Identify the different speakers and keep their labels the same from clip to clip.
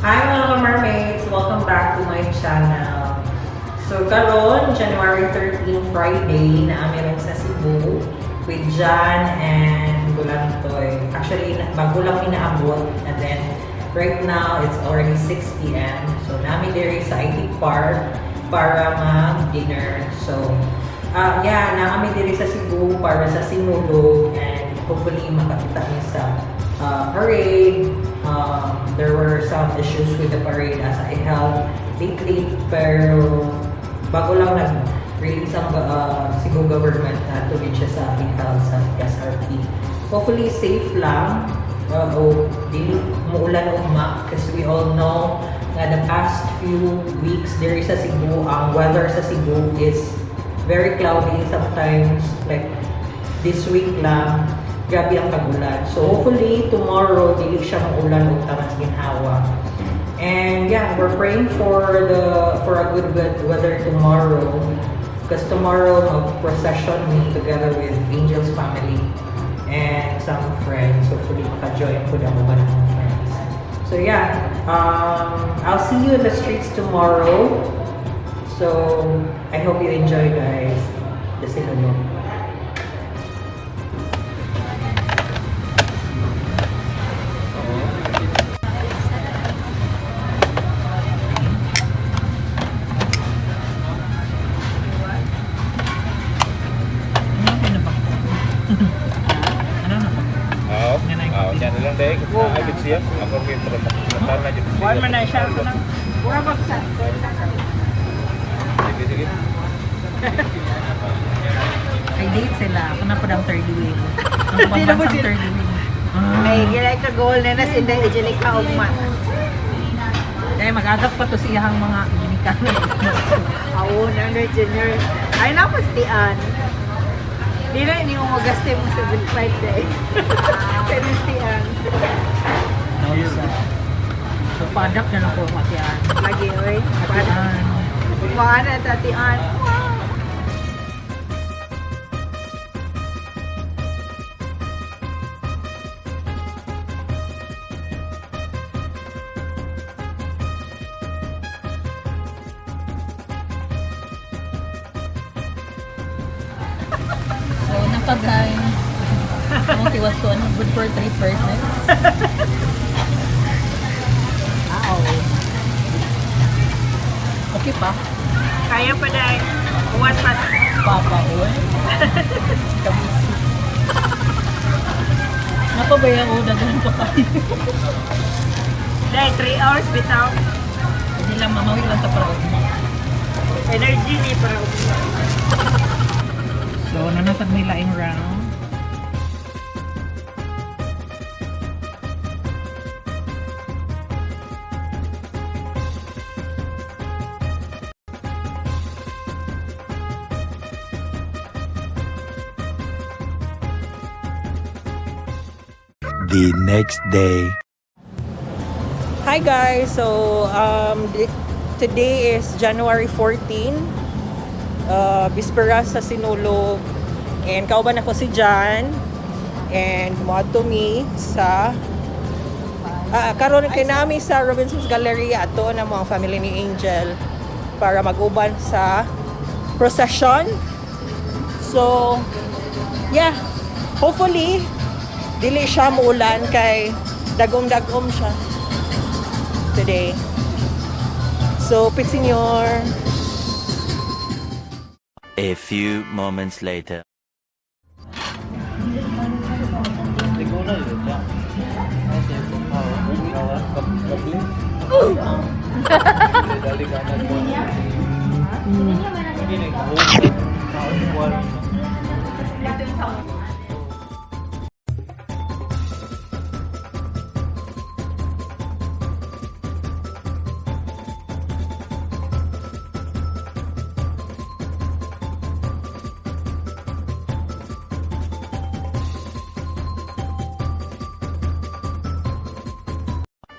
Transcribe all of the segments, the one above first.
Speaker 1: Hi, mga mermaids! Welcome back to my channel. So karon, January 13, Friday, naa mi ron sa Cebu with John and Gulantoy. Actually, bago lang mi naabot and then right now, it's already 6 p.m. So naa mi diri sa IT Park para mag-dinner. So, yeah, naa mi diri sa Cebu para sa Sinulog and hopefully makakita mi sa parade. There were some issues with the parade as I held lately, pero bago lang nag-release ang Cebu government na tubig siya sa e-health sa SRP. Hopefully safe lang o dili muulan ugma because we all know nga the past few weeks there sa Cebu, ang weather sa Cebu is very cloudy sometimes. Like this week lang, grabe ang tagulan. So hopefully tomorrow dili siya maulan og tamas ginhawa. And yeah, we're praying for a good weather tomorrow because tomorrow mag-procession mi together with Angel's family and some friends. Hopefully maka-join pud ako ba ng friends. So yeah, I'll see you in the streets tomorrow. So I hope you enjoy, guys, the Sinulog. Ano pinabak? Ano na ba?
Speaker 2: Oo.
Speaker 1: Yan na yung
Speaker 2: Oo, yan na lang dahil. Ay, good siya. Ako rin para na dyan.
Speaker 3: Buwan man na siya. Mura ba sa
Speaker 2: Sige, sige.
Speaker 1: Kay date sila. Ako na po ang third wheel. Ang
Speaker 3: Di na po
Speaker 1: pambansang
Speaker 3: sila.
Speaker 1: third wheel.
Speaker 3: Ay, gilay ka goal na nas inday ijilay ka ugma.
Speaker 1: Dahil mag-adapt pa to sa iyang mga ginikan.
Speaker 3: Awo na na junior. Ay na pastian. Di na ni mo magaste mo 75 day. Kanistian.
Speaker 1: So, pa-adapt na lang ko ang atian.
Speaker 3: Lagi oy.
Speaker 1: Atian.
Speaker 3: Maana tatian.
Speaker 1: So, napa guys. Ang tiwason, good for 3 persons.
Speaker 3: Aw.
Speaker 1: Okay pa.
Speaker 3: Kaya pa dai. Uwas pa.
Speaker 1: Papa, oy. Kabisi. Napabaya ko, daghan pa kayo.
Speaker 3: Dai 3 hours bitaw.
Speaker 1: Hindi lang, mamawi lang sa paraog mo.
Speaker 3: Energy ni para ugma.
Speaker 1: So, nanasag nila yung round.
Speaker 4: The next day.
Speaker 1: Hi guys! So, today is January 14. Bisperas sa Sinulog. And kauban ako si Jan. And moadto mi sa karon kay nami sa Robinson's Galleria ato na mga family ni Angel para mag-uban sa procession. So, yeah. Hopefully, dili siya muulan kay dagom-dagom siya today. So, Pit Senyor.
Speaker 4: A few moments later.
Speaker 2: Siguro yun siya. Ay, siya. Oo. Kabli. Dali ka na po. Hindi na ikaw.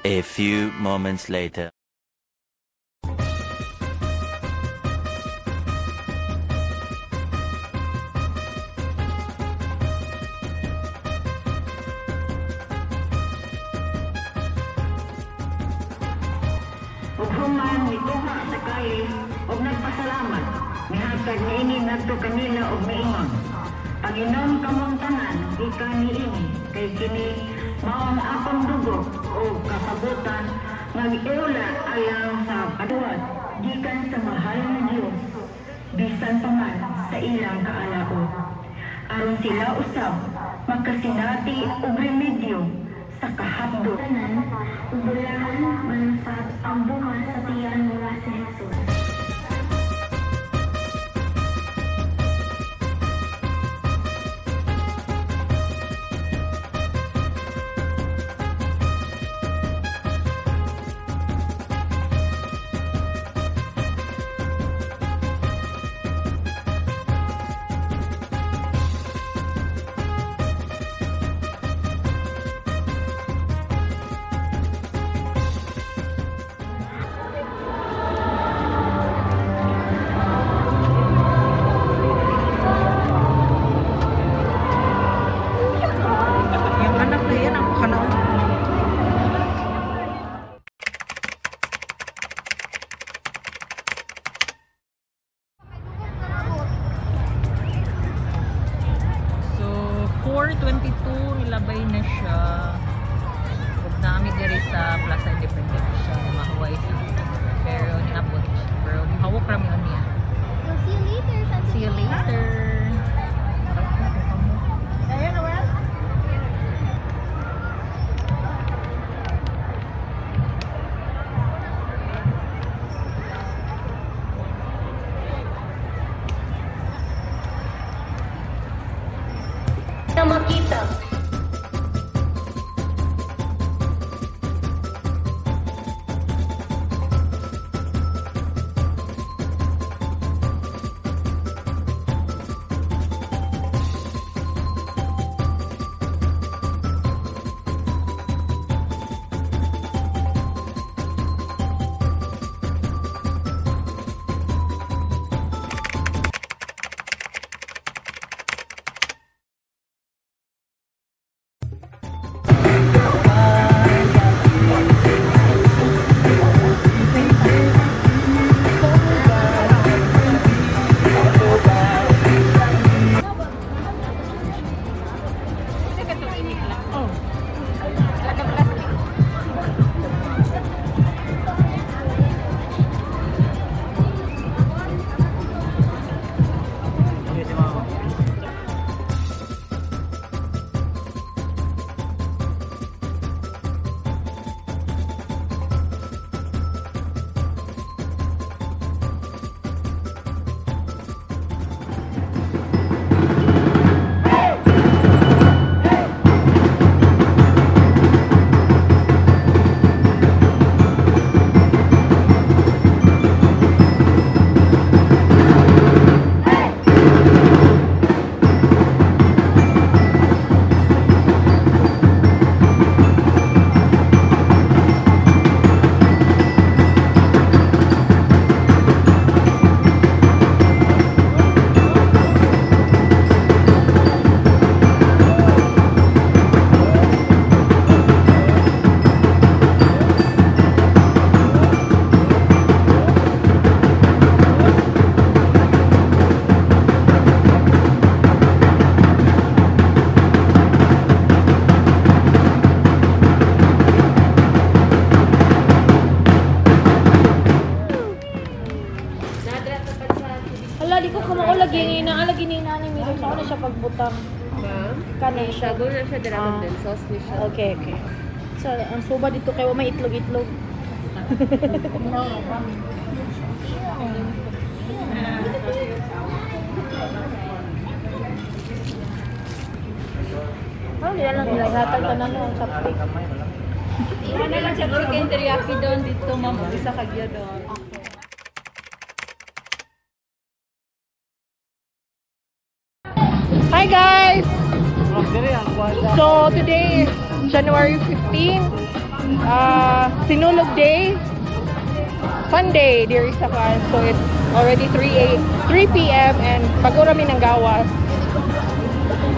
Speaker 4: A few moments later.
Speaker 5: Ug human mikuha sa kalis ug nagpasalamat, mihatag niini ngadto kanila ug miingon, "Pag-inom kamong tanan gikan niini, kay kini mao ang akong dugo o kasabutan nga giula alang sa paduwat gikan sa mahal nga Dios bisan pa man sa ilang kaalaot, aron sila usab makasinati og remedyo sa kahapdo." Tanan ug bulahan mansab ang bunga sa tiyan mula si Jesus.
Speaker 1: Yung anak na yan, ang kanaon. So, 4:22, nilabay na siya. Huwag namin diri sa Plaza Independencia, mahuway siya. Pero niabot siya. Pero hawak rami on niya.
Speaker 6: We'll see you later, Santi.
Speaker 1: See you later.
Speaker 3: Ayan, Noel.
Speaker 6: Na makita.
Speaker 7: Hala, di ko kamao lagi ni na lagi ni nani meron sa na siya pagbutang. Kanay siya.
Speaker 8: Sago na siya dira
Speaker 7: Ah.
Speaker 8: din sauce ni siya.
Speaker 7: Okay. So, ang suba dito kay wa may itlog-itlog. Ano nila lang nila hatag tanan no ang chopstick.
Speaker 8: Ano lang siya chicken teriyaki doon dito, ma'am, ug isa ka gyudon.
Speaker 1: Hi guys! So today is January 15, Sinulog Day, Sunday, dear sa kan. So it's already 3 p.m. and pag rami ng gawas.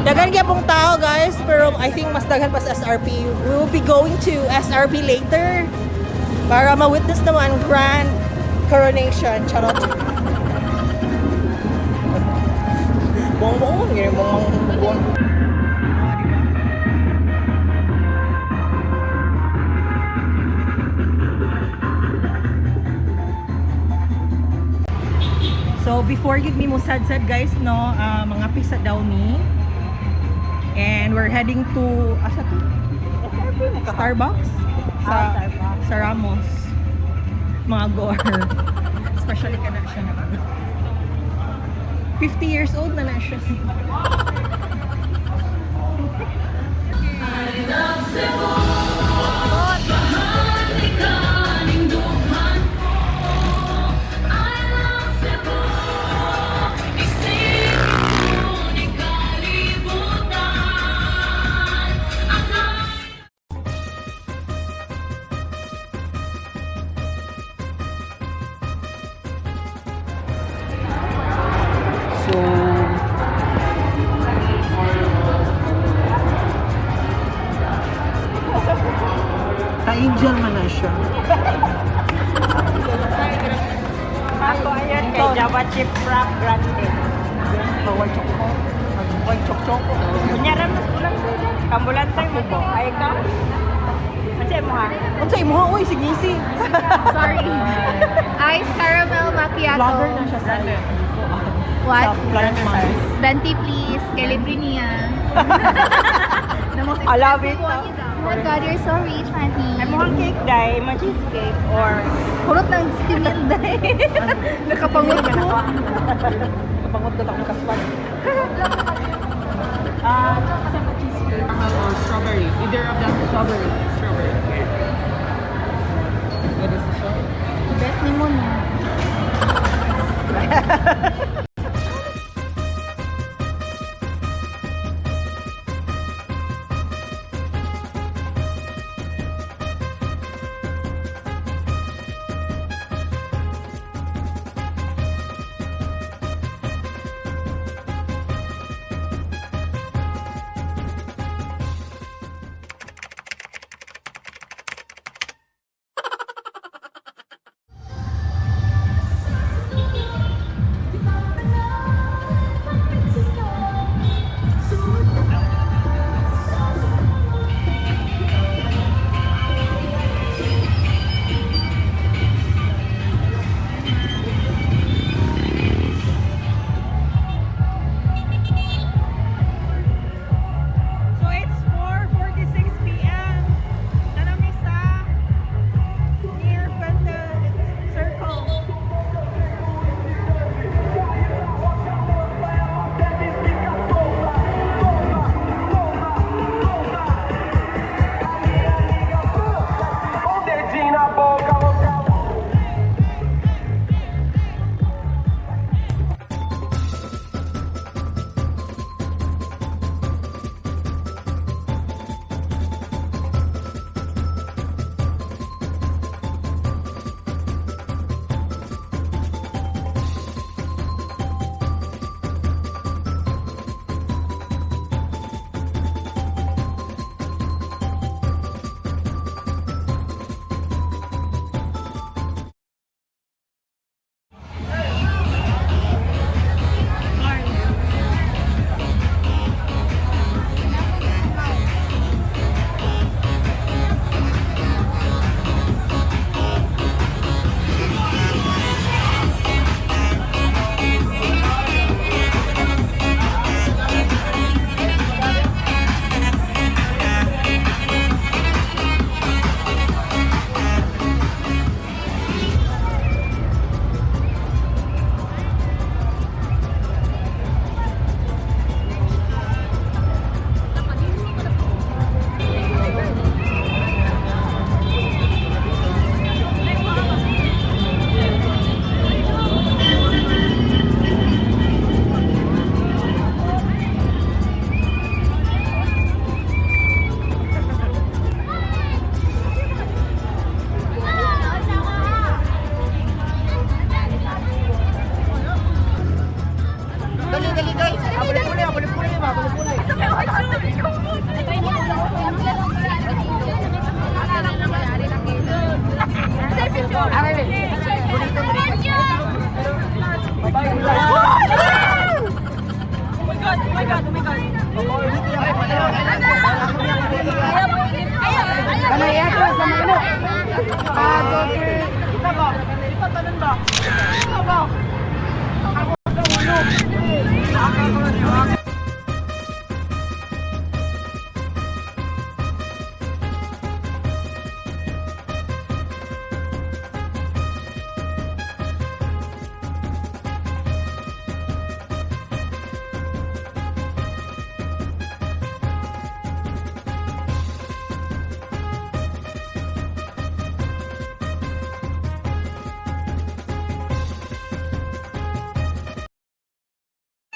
Speaker 3: Daghan gyud pong tao, guys, pero I think mas daghan pa sa SRP. We will be going to SRP later.
Speaker 1: Para ma-witness naman ang grand coronation. Charot. Buong buong, ganyan, buong buong. So before gid mi mo sad-sad guys no, mga pisa daw mi. And we're heading to asa to? Starbucks sa
Speaker 3: Ah, Starbucks.
Speaker 1: sa Ramos. Mga gore. Especially ka na siya na. 50 years old na na siya. So Ta-angel man na siya.
Speaker 3: Ako ayan kay Java Chip Wrap Grande.
Speaker 1: Bawal choco. Bawal choco.
Speaker 3: Kunya ra mas kulang sila. Kambulan tayo mo ba? Ay ka. Unsa imo ha?
Speaker 1: Unsa imo ha? Uy, sige si.
Speaker 6: Sorry. Ice caramel macchiato.
Speaker 1: Vlogger na siya sa
Speaker 6: What?
Speaker 1: Sa Planet Mars.
Speaker 6: Dante, please. Kay libre niya.
Speaker 3: I love it.
Speaker 6: Oh my God, you're so rich, Manny.
Speaker 3: Ay mo ang cake dai, mo cheesecake or
Speaker 6: Hurot ng steamil day. Nakapangot ko.
Speaker 1: Kapangot ko akong kaswan.
Speaker 8: Or strawberry. Either of that strawberry. Strawberry.
Speaker 1: What is the show?
Speaker 6: Bet ni mo na.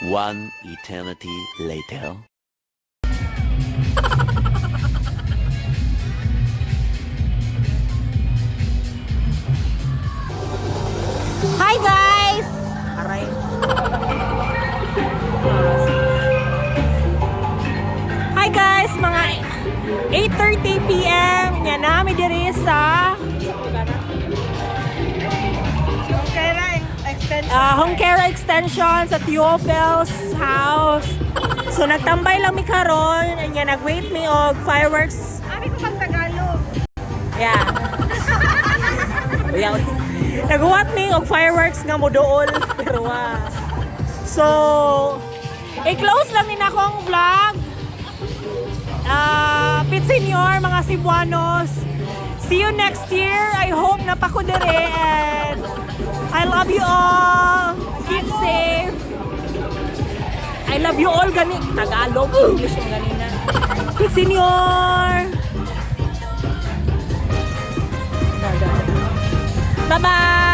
Speaker 4: One eternity later.
Speaker 1: Hi, guys! Aray. Hi guys, mga 8:30 p.m. Nya nami diri sa
Speaker 3: Kaya extension.
Speaker 1: Hongkera Extension sa Teofel's house. So nagtambay lang mi karon, nya nagwait mi og fireworks.
Speaker 3: Abi ko pag Tagalog.
Speaker 1: Yeah. Uyaw. Naguwat mi og fireworks nga moduol pero wa. So, i-close lang ni nako ang vlog. Ah, Pit Senior, mga Cebuanos. See you next year. I hope napakudere and I love you all. Keep safe. I love you all gani Tagalog, English yung ganina. Pit Senior. Bye-bye.